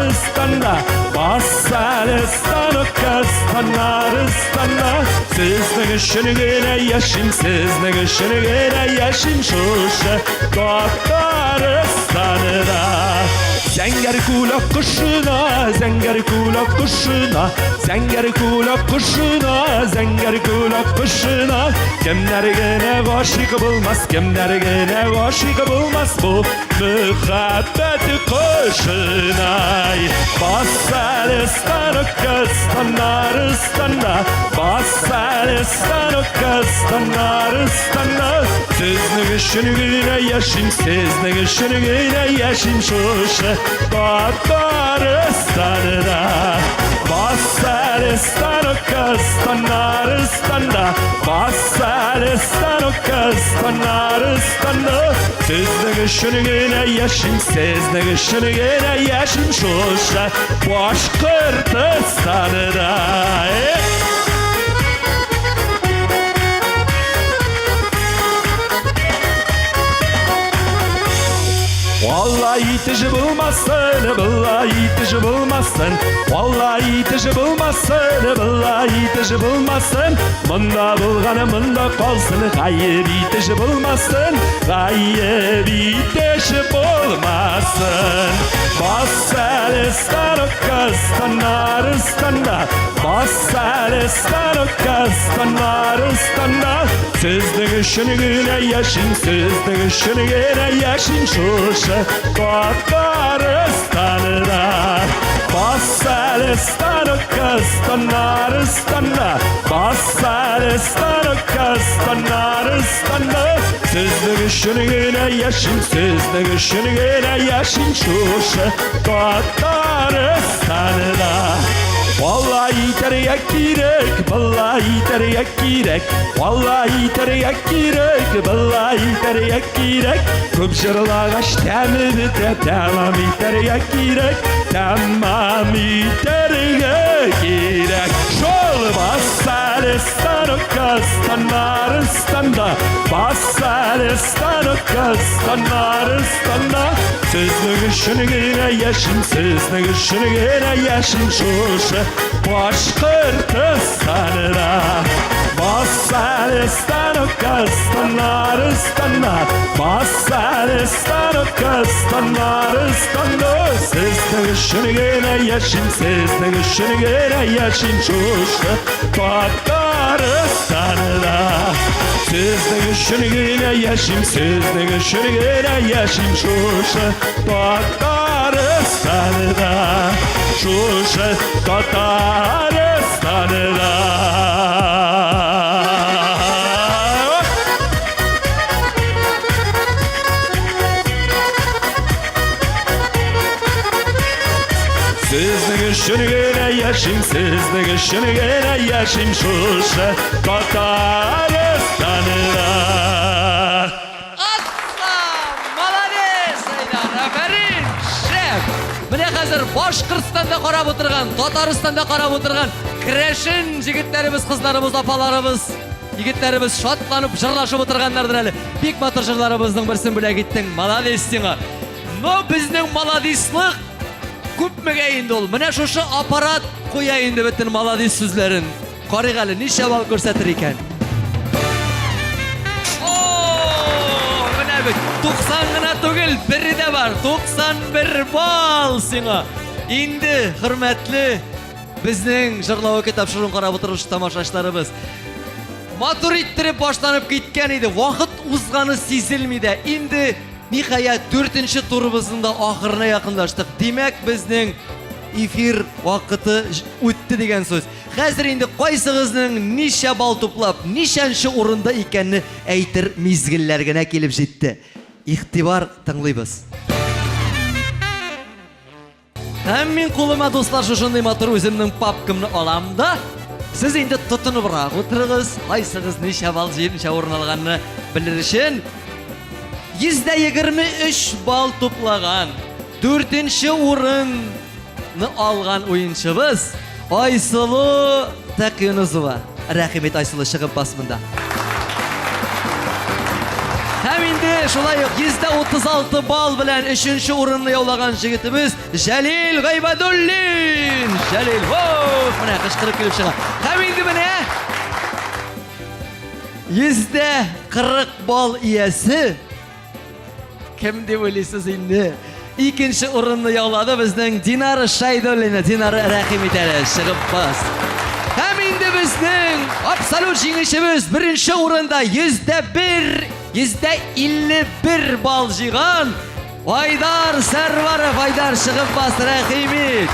Бас әле станокка станнар Сезнең өчен генә яшим, сезнең өчен генә яшим шушы Татарстанда. Зәңгәр күл аккошына, зәңгәр күл аккошына, зәңгәр күл аккошына, зәңгәр күл аккошына. Кемнәр генә гашыйк булмас, кемнәр генә гашыйк булмас бу мәхәббәт кошына. Бас әле станокка, станнар, бас әле станокка, станнар, станнар. Сезнең өчен генә яшим, сезнең өчен генә яшим шушы Татарстанда. Бас әле станокка, станнар, бас әле станокка, станнар, станнар. Сезнең өчен генә яшим, сезнең өчен генә яшим шушы Башкортстанда. Валла итеше булмасын, булла итеше булмасын, валла итеше булмасын, булла итеше булмасын. Монда булганы монда калсын, гаеп итеше булмасын, гаеп итеше булмасын. Бас әле станокка, станнар, бас әле станокка, станнар, станнар. Сезнең өчен генә яшим, сезнең өчен генә яшим шушы Татарстанда. Бас әле станокка, станнар, станнар, бас әле станокка, станнар, станнар. Сезнең өчен генә яшим, сезнең өчен генә яшим шушы Татарстанда. Валла итәргә кирәк, балла итәргә кирәк, валла итәргә кирәк, балла итәргә кирәк. Күп җырлагач тәме бетә, тәмам итәргә кирәк, тәмам итәргә кирәк. Шул бас әле станокка, станнар, станда, бас әле станокка, станнар, станда. Сезнең өчен генә яшим, сезнең өчен генә яшим шушы Башкортстанда. Бас әле станокка, станнар, станнар, бас әле станокка, станнар, станнар. Сезнең өчен генә яшим, сезнең өчен генә яшим шушы Татарстанда. Сезнең өчен генә яшим, сезнең өчен генә яшим шушы Татарстанда. Шушы Татарстанда. Сезнең өчен генә яшим, сезнең өчен генә яшим шушы Татарстанда. Атла! Молодец, Айдар! Афәрин! Шәп! Менә хәзер Башкортстанда карап утырган, Татарстанда карап утырган керәшен җегетләребез, кызларыбыз, апаларыбыз, егетләребез шатланып җырлашып утырганнардыр әле. Бик матур җырларыбызның берсен бүләк иттең. Молодец сиңа. Но безнең молодецлык күпмегә инде ул? Менә шушы аппарат куя инде бөтен молодец сүзләрен. Карыйк әле, ничә балл күрсәтер икән? О, менә бит 90 гына түгел, бере дә бар. 91 балл сиңа. Инде, хөрмәтле безнең җырлау тапшыруын карап утыручы тамашачыларыбыз. Матур иттереп башланып киткән иде. Вакыт узганы сизелми дә. Инде ниһаять дүртенче турыбызның да ахырына якынлаштык. Димәк, безнең эфир вакыты үтте дигән сүз. Хәзер инде кайсыгызның ничә балл туплап, ничәнче урында икәнне әйтер мизгелләр генә килеп җитте. Игътибар, тыңлыйбыз. Һәм мин кулыма, дуслар, шушындый матур үземнең папкамны алам да, сез инде тотыныбрак утырыгыз, кайсыгыз ничә балл җыеп, ничә урын алганны белер өчен. 123 балл туплаган, дүртенче урынны алган уенчыбыз Айсылу Тәкъюнузова. Рәхим ит, Айсылу, чыгып бас монда. Һәм инде шулай ук 136 балл белән өченче урынны яулаган җегетебез Җәлил Гайбадуллин. Җәлил, воу, менә кычкырып килеп чыга. Һәм инде менә 140 балл иясе кем дип уйлыйсыз инде? Икенче урынны яулады безнең Динара Шайдуллина. Динара, рәхим ит әле, чыгып бас. Һәм инде безнең абсолют җиңүчебез беренче урында 101, 51 балл җыйган Айдар Сәрваров. Айдар, чыгып бас, рәхим ит.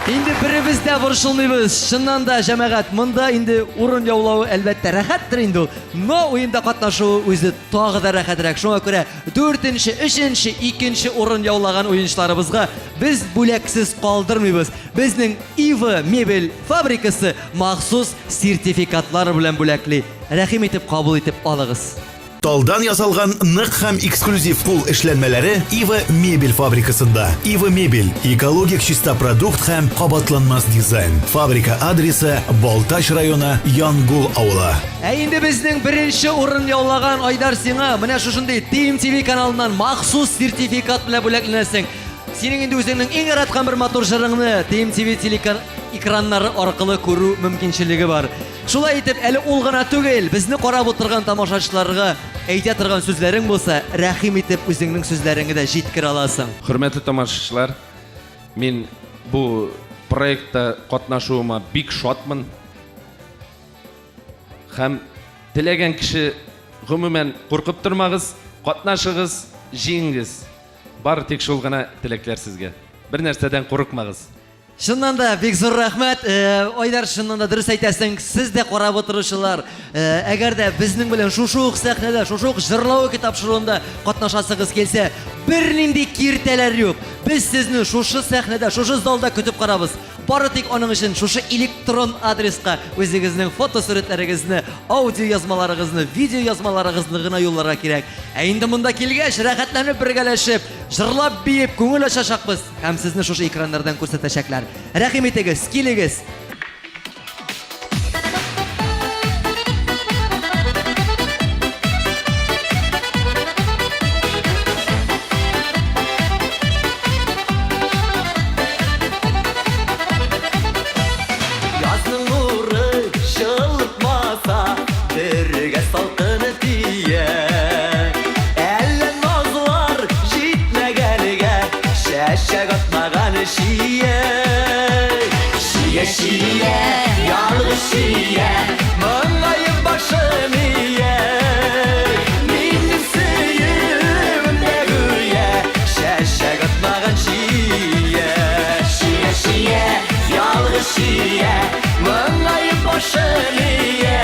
Инде беребез дә борчылмыйбыз. Чыннан да, җәмәгать, монда инде урын яулавы әлбәттә рәхәттер инде ул. Но уенда катнашуы үзе тагы да рәхәтрәк. Шуңа күрә дүртенче, өченче, икенче урын яулаган уенчыларыбызга без бүләксез калдырмыйбыз. Безнең Ива мебель фабрикасы махсус сертификатлар белән бүләкли. Рәхим итеп кабул итеп алыгыз. Талдан ясалган нык һәм эксклюзив кул эшләнмәләре Ива мебель фабрикасында. Ива мебель экологик чиста продукт һәм кабатланмас дизайн. Фабрика адресы Балтач районы Янгул авылы. Ә инде безнең беренче урын яулаган Айдар сиңа менә шушындый TMTV каналыннан махсус сертификат белән бүләкләнәсең. Синең инде үзеңнең иң яраткан бер матур җырыңны TMTV телекан экраннары аркылы күрү мөмкинчелеге бар. Шулай итеп, әле ул гына түгел, безне карап утырган тамашачыларга әйтә торган сүзләрең булса, рәхим итеп үзеңнең сүзләреңне дә җиткерә аласың. Хөрмәтле тамашачылар, мин бу проектта катнашуыма бик шатмын. Һәм теләгән кеше гомумән куркып тормагыз, катнашыгыз, җиңегез. Бары тик шул гына теләкләр сезгә. Бер нәрсәдән курыкмагыз. Чыннан да бик зур рәхмәт. Э, Айдар, чыннан да дөрес әйтәсең. Сез дә карап утыручылар, э, әгәр дә безнең белән шушы ук сәхнәдә, шушы ук җырлау тапшыруында катнашасыгыз килсә, бернинди киртәләр юк. Без сезне шушы сәхнәдә, шушы залда көтеп карабыз. Бары тик аның өчен шушы электрон адреска үзегезнең фотосурәтләрегезне, аудио язмаларыгызны, видео язмаларыгызны гына юлларга кирәк. Ә инде монда килгәч, рәхәтләнеп бергәләшеп, җырлап биеп, күңел ачачакбыз. Һәм сезне шушы экраннардан күрсәтәчәкләр. Рәхим итегез, килегез! Язның нуры җылытмаса, бергә салкын тия. Әллә назлар җитмәгәнгә чәчәк атмаган чия. Чия, чия, ялгыз чия, моңаеп башын ия. Минем сөюем дә гүя чәчәк атмаган чия. Чия, чия, ялгыз чия, моңаеп башын ия.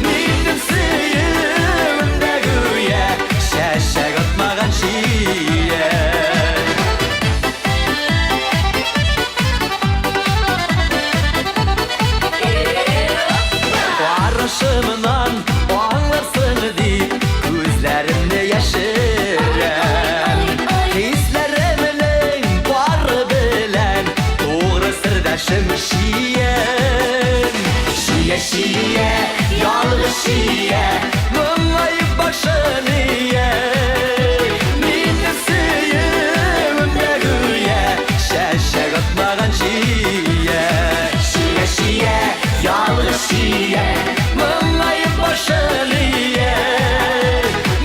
Минем сөюем дә гүя чәчәк атмаган чия. Карашымнан аңларсың дип күзләремне яшерәм. Хисләремнең бары белән тугры сердәшем чиям. Чия, чия, ялгыз чия, моңаеп башын ия. Минем сөюем дә гүя чәчәк атмаган чия. Чия, чия, ялгыз чия, моңаеп башын ия.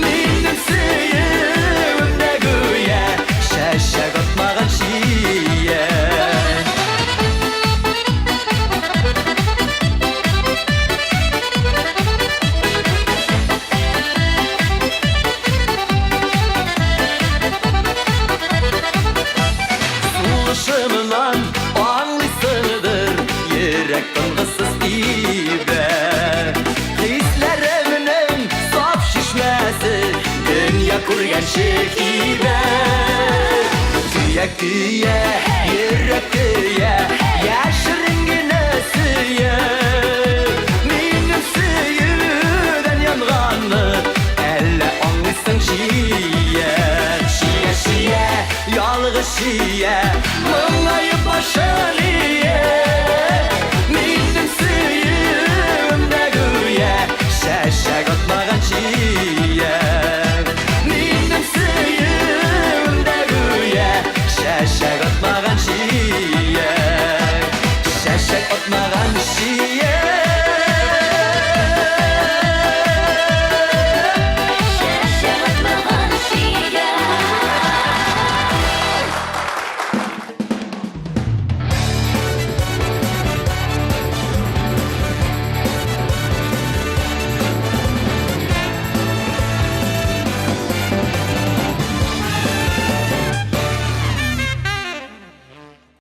Минем сөюем дә гүя чәчәк атмаган чия. Сулышымнан аңлыйсыңдыр, йөрәк тынгысыз тибә. Хисләремнең саф чишмәсе дөнья күргәнче кибә. Көя, көя, йөрәк көя, яшерен генә сөя. Минем сөюдән янганны әллә аңлыйсың чия. Чия, чия, ялгыз чия, моңаеп башын ия. Минем сөюем дә гүя чәчәк атмаган чия. Минем сөюем дә гүя чәчәк атмаган чия. Чәчәк атмаган.